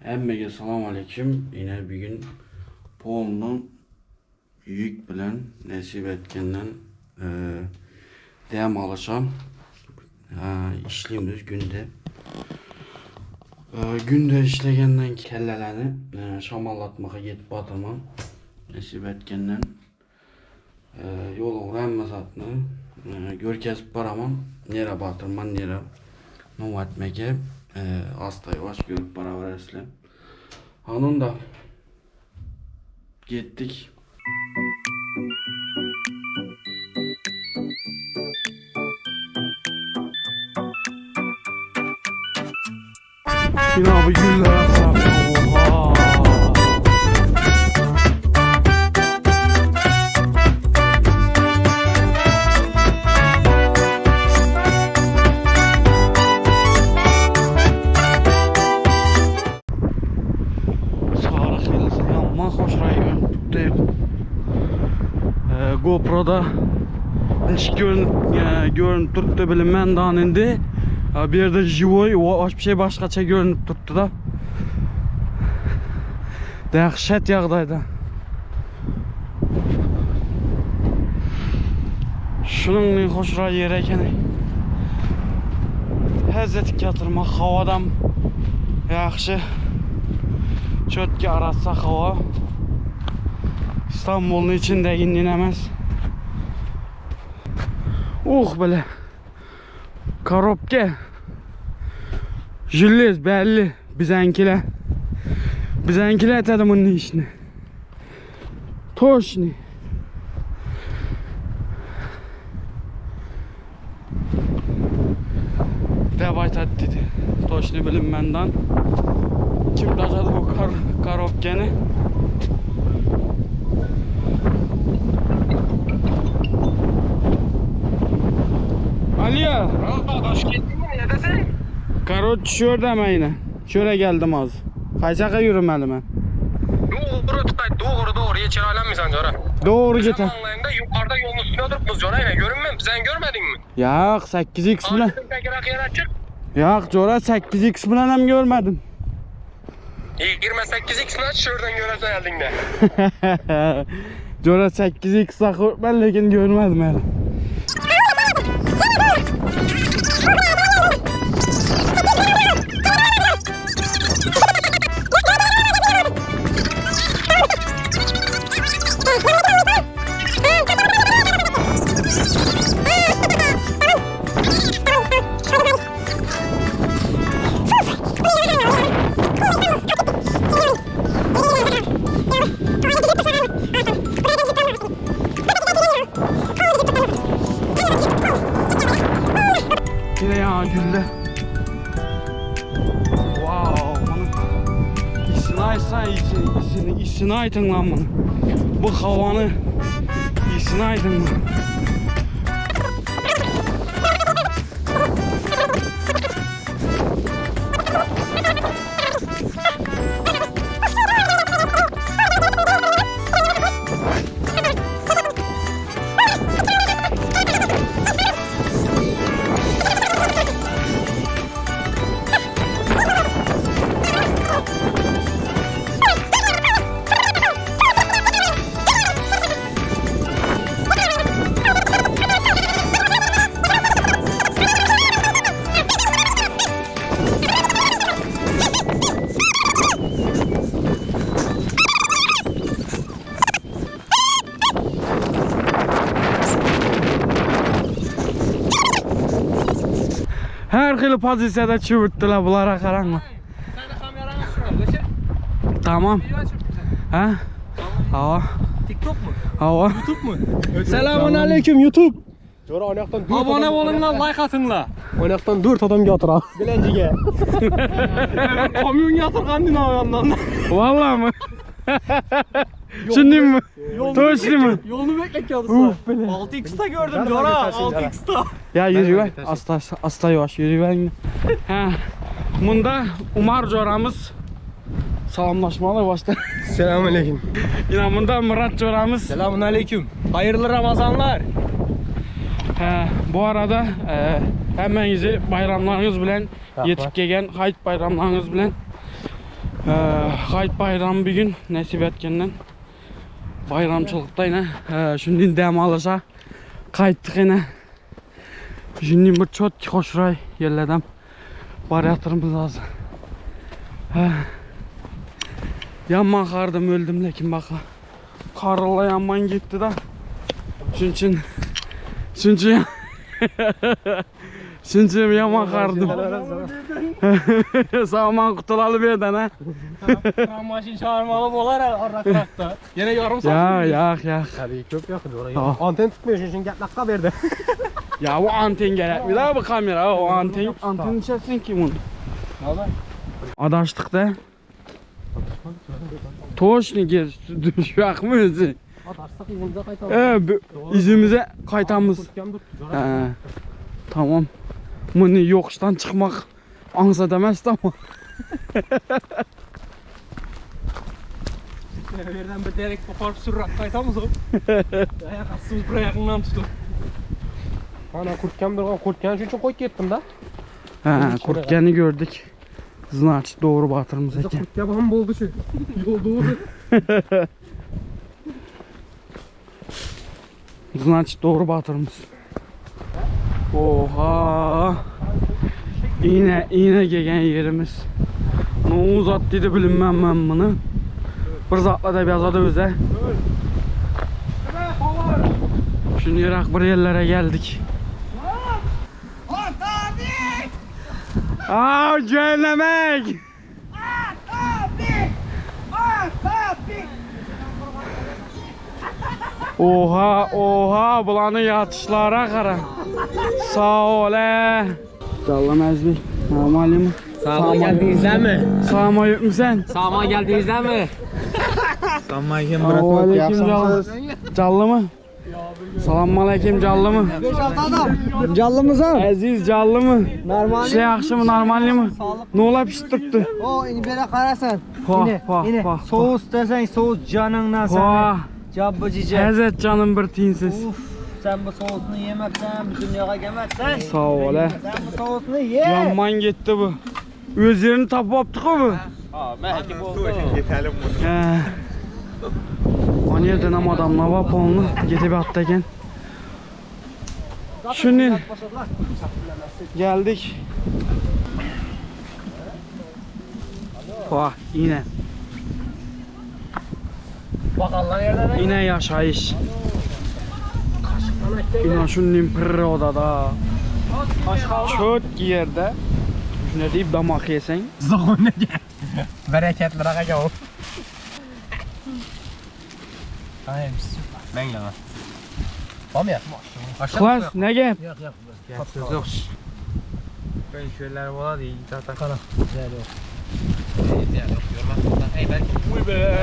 Hemmege salam aleýkum. Ine bir gün polny ýük bilen nesip etkenden dem alyşa işlimiz günde. Günde işlegenden kelleleni şamallatmaga gidip batyrman nesip etkenden Ýoluň hemme zadyny görkezip baraman, nere batyrman, nere nobat meke, asta ýuwaş görüp baraberersizler. Hanunda gitdik. Yine bu güller Oha. Sary hylsy ýaman hoşraý görünip tutdy. GoPro'da niçik görünip görünip durupdy bilinmän dan indi. Bu ýerde žiwoý bir şey başgaça görünip durupdy da. Dähşet ýagdaýda. Şunuň ne hoşraý ýeri ekeni. Hezzetik ýatyrmak hawadam ýagşy. Çötki arassa hawa. İstanbul'un içinde indinemez. Uh bile. Korobke. Jüllez belli. Bizenkiler. Bizenkiler etedi bunun işini. Toşni. Deb aytadi dedi. Toşni bilinmendan. Kim daşadı bu kar korobkeni? Aliya. Karoç şu ýerde men ýene. Şöyle geldim az. Kaýsaka ýürümeli men? Dogry tutay, dogry dogry geçer aylanmysan jora. Dogry Bizim geter. maňlaýyňda ýukarda ýoluň üstünde durupmyz jora ýene görünmem, sen görmediňmi? Ýak 8x bilen. Tekirak ýere çyk. Ýak jora 8x bilen hem görmedim. 28x aç şuradan görersen eldiňde. Jora 8x sakyp ben lekin görmedim hele. Yine ya gülle. Wow, bunu isini aytsan isini, isini, isini aytın lan bunu. Bu havanı isini aytın lan. Her hili pozitsiyada çüwürtdiler bulara garaňlar. Tamam. Ha? Hawa. TikTok mu? Hawa. YouTube mu? Selamun aleyküm YouTube. Jora oynaktan 4 Abone olun lan like atın la. Oynaktan 4 adam yatır ha. Dilenciye. Kamyon yatırgan din yandan. Vallahi mı? Şimdi mi? Toşlu mu? Yolunu beklek yadısı. 6x'ta gördüm Jora. 6x'ta. Ya yürü ver. Asta asta yavaş yürü ver. Ha. Bunda Umar coramız salamlaşmalı başta. Selamun aleyküm. Yine bunda Murat coramız. Selamun aleyküm. Hayırlı Ramazanlar. He, bu arada e, hemmäňizi bayramlaryňyz bilen ýetip gelen Haýyt bayramlaryňyz bilen. Hayt bayramı bir gün nesip etkenden. Bayramçılıkta yine. Şimdi dem alışa qaytdıq yine. Şimdi bir çok hoşray yerlerden baryatırımız lazım. Yaman qardım öldüm lekin baka. Karılla yaman gitti da. Çünkü çünkü çünkü yaman qardım. Sağman qutulalı bir yerden ha. Maşın çağırmalı bolar arrakrakta. Yine yarım saat. Ya yak yak. Tabii köp yakın oraya. Tamam. Anten tutmuyor çünkü gaplakka berdi. Ya bu anten gerek mi la bu kamera o anten anten içersin ki bunu. Adaştık da. Toşni gel düşüyor mı özü? Atarsak izimize qaytalım. İzimize qaytamız. He, tamam. Bunu yokuştan çıkmak ansa demez tamam. Birden bir derek koparıp sürrak qaytamız o. Ayak astımız bir ayağından tutup. Ana kurtkan bir kurtkan shuning uchun qo'yib ketdim da. He, kurtkeni gördük. Znaç doğru batırımız eken. Kurtga ham bo'ldi shu. Yo'l to'g'ri. Znaç doğru batırımız. Oha. Yine yine gelen yerimiz. Ne uzat dedi bilinmem ben bunu. Bir zatla da yazadı bize. Şimdi Irak bir yerlere geldik. Aa cehennemek. Oha oha bulanı yatışlara qara. Sağ ol e. Canlı məzlik. Normalmi? Sağma geldinizden mi? Salam aleyküm sen. Sağma geldinizden mi? Aleyküm canlı. Canlı mı? Salam aleyküm canlı mı? Canlı mısın? Əziz canlı mı? Normal. Şey yaxşı mı normal mi? Ne ola piştirdi? O ini böyle karasan. Pah Yine, pah yine. pah. Soğuz desen soğuz canından sen. Pah. Cabba cice. Həzət canım bir tinsiz. Uf, sen bu soğusunu yemezsen, bu dünyaya gelmezsen. Sağ ol he. Sen bu soğusunu ye. Yaman gitti bu. Öz yerini tapıp aptık bu. He. O yerden ama adamlar var polnu. Gedib atdı eken. Şimdi geldik. Vah yine. Yine yaşayış. İnan şunun pırr odada. Çok yerde. Ne deyip damak yesen. Bereketli aka o. Manglaman. Bormi ya? Klas ne gel? Söz yo'q. Böyle şeyler bola değil zaten. Kana. Uy be.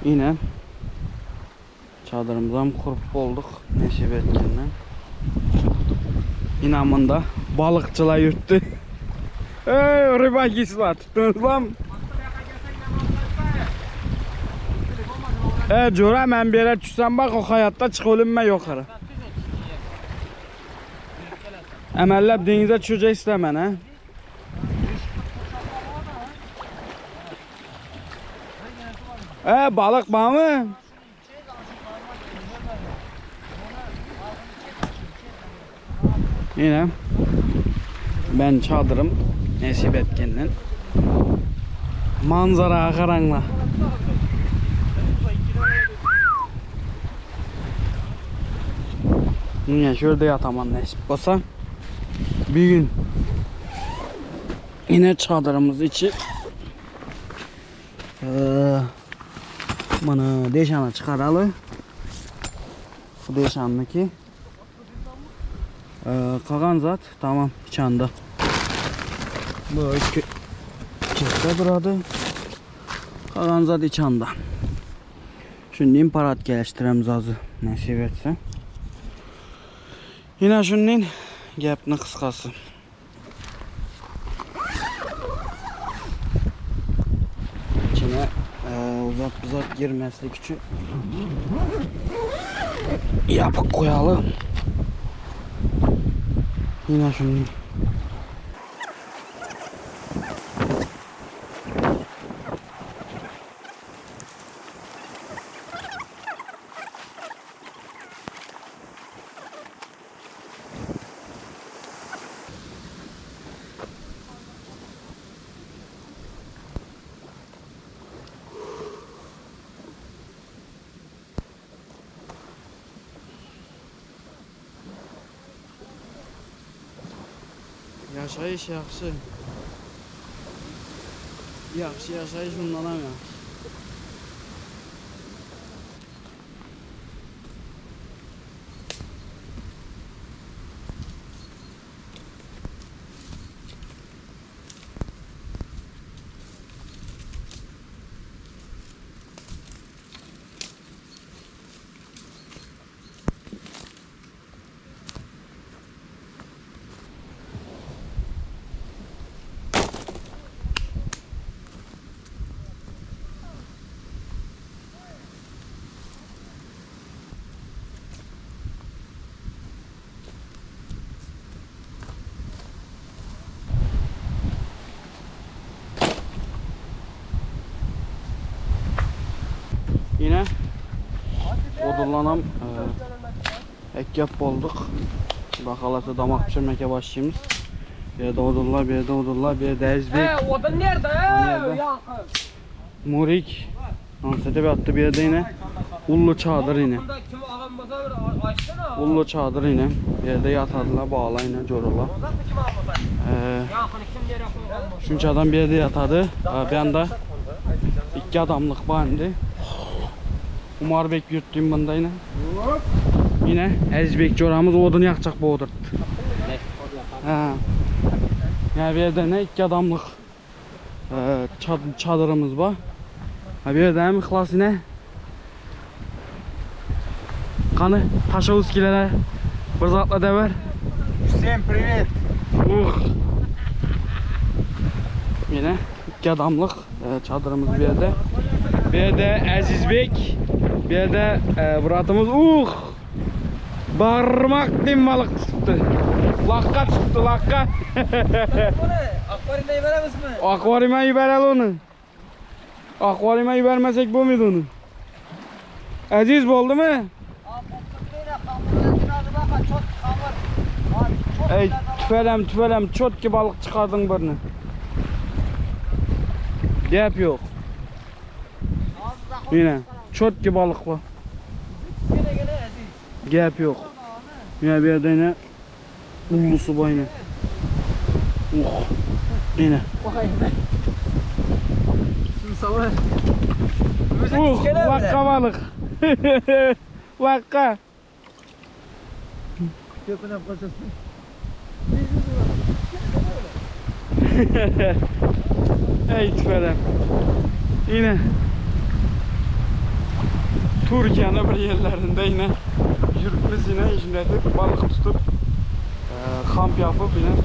Yine çadırımızdan kurup olduk nesip etkenden. İnamında balıkçılar yürüttü. Ey ribakisler tuttunuz lan. E cora ben bir yere düşsem bak o hayatta çık ölünme yukarı. Əməllab denizə düşəcək istəmən hə? E balık var mı? Ine ben çadyrym nesip etkenden. Manzara garaňla. Ine şurada yataman nesip bolsa. Bir gün Yine çadırımız içi. Ee, mana deşanı çıkaralı. Bu deşanlıki. Ee, kalan zat tamam içanda. Bu iki çekte duradı. Kalan zat içanda. Şimdi imparat geliştiremiz azı nasip etse. Yine şunun gapni kıskası. İçine e, uzat uzat girmeslik üçün yapıp koyalım. Yine şunu. Yaşayış yaxşı. Yaxşı yaşayış bundan ham yaxşı. Yine odunlanam ekyap bolduk. Xuda damak pişirmeke başlayımız. Bir yerde odunlar, bir yerde odunlar, bir yerde ezbek. He odun nerede? Nerede? Murik. Ansete attı bir yerde yine. Ullu çadır yine. Ullu çadır yine. Bir yerde yatadılar, bağla yine, corula. Ee, şunca adam bir yerde yatadı. Ee, bir anda iki adamlık var indi. Umar bek yürüttüğüm bunda yine. Yine Ezbek coramız odun yakacak bu odurt. Ha. Yani bir yerde ne iki adamlık e, çadırımız var. Ha bir yerde hem klas yine. Kanı Taşovskilere bir zatla dever. Всем привет. Uh. Yine iki adamlık e, çadırımız bir yerde. Bir yerde Azizbek, bir yerde e, Murat'ımız. Uh. Barmak dim balık tuttu. Lakka tuttu lakka. Akvaryumda yiberemiz mi? Akvaryuma yibereli onu. Akvaryuma yibermesek bu muydu onu? Aziz boldu mu? Ey tüfelem tüfelem çot ki balık çıkardın birini. Gap yok. Yine çot ki balık var. Gap yok. Yine bir yerde yine ullusu bu yine. Uh. Yine. Uh, lakka balık. Lakka. Ey tüfelem. Yine Türkiye'nin bir yerlerinde yine yürütmüş yine işletip balık tutup e, kamp yapıp yine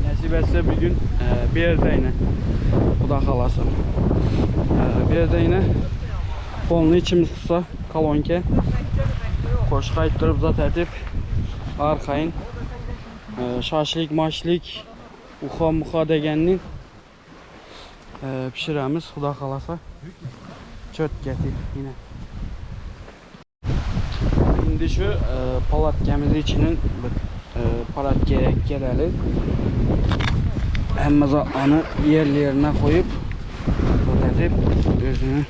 nasip etse bir gün e, bir yerde yine Xuda xalası. E, bir yerde yine polnu içimiz tutsa kolonke qoşqa aytdırıp zat edip arxayın e, şaşlik maşlik uxa muxa degenini e, pişiremiz Xuda xalasa. Çöt getir yine. Şimdi şu e, palatkemiz içinin bir e, palatkaya geleli. Hemme zatlarını yerli yerine koyup edip özünü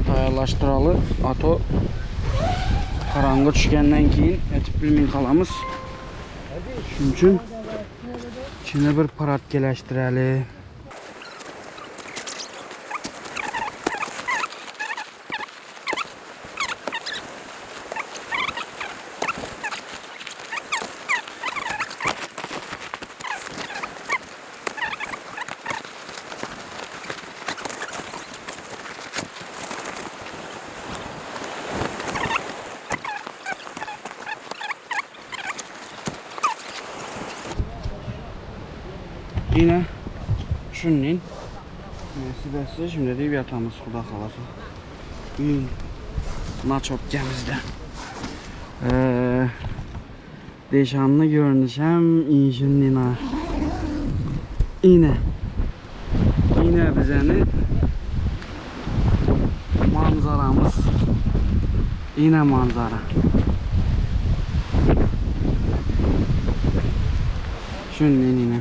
tayarlaştıralı. Ato qarаңғы түшкәннән кейін etip bilmey қаламыз. Şunun üçün içine bir paratkelәшtireli. Yine şunun nasibesi şimdi deyip yatağımız Xuda xalası. Bugün naçopkemizde. Ee, Deşanlı görünüşem inşinin ha. Yine. Yine bizeni manzaramız. Yine manzara. Şunun yine.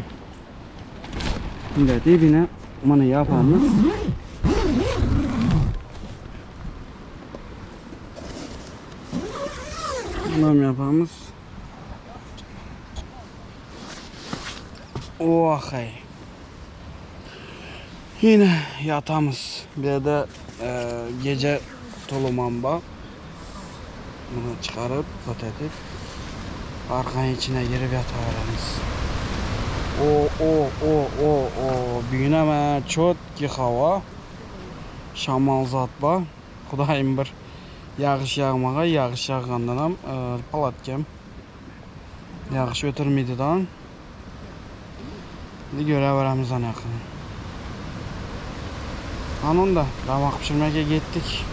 Şimdi dibine bunu yapamız. Bunu yapamız. Oh hey. Yine yatamız. Bir de e, gece tulumamba. Bunu çıkarıp edip arkanın içine girip yataveremiz. O o o o o bugün ama çok ki hava. Şamal zat ba. Xudayım bir yağış yağmağa, yağış yağgandan ham e, palatkam yağış ötürmeydi dan. Indi göreveremiz ana yakın. Anında damak pişirmeye gittik.